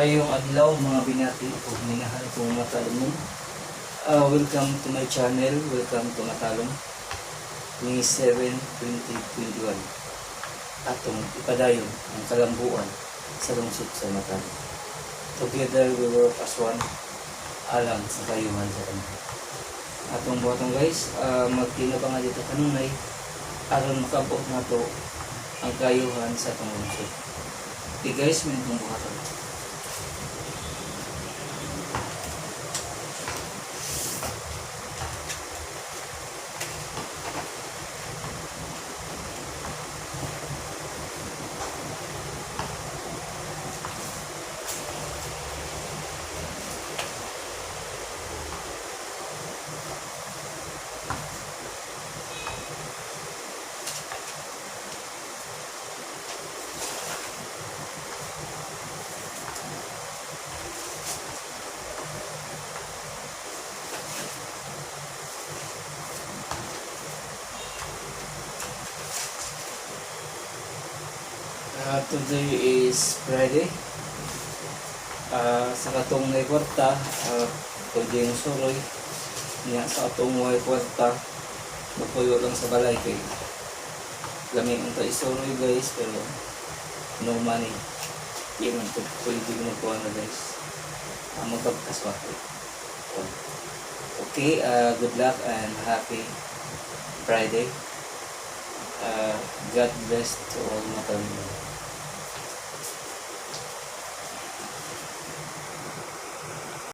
Maayong adlaw, mga binati ug minahal kong Matalomnon. Welcome to my channel, welcome to Matalom. May 7, 2021. Atong ipadayon ang kalambuan sa lungsod sa Matalom. Together we work as one alang sa kayuhan sa tanan. Atong buhaton, guys, magtinabanga dito kanunay aron makabuot nato ang kayuhan sa atong lungsod. Okay guys, may atong buhaton. Today is Friday. Sa katong may kwarta, pwede yung suroy. Niya sa katong may kwarta, magpuyo lang sa balay kay lami ang ta isuroy, guys, pero no money. Di man to pwede magkuha na, guys. Magpagkaswerte. Okay, good luck and happy Friday. God bless to all Matalom.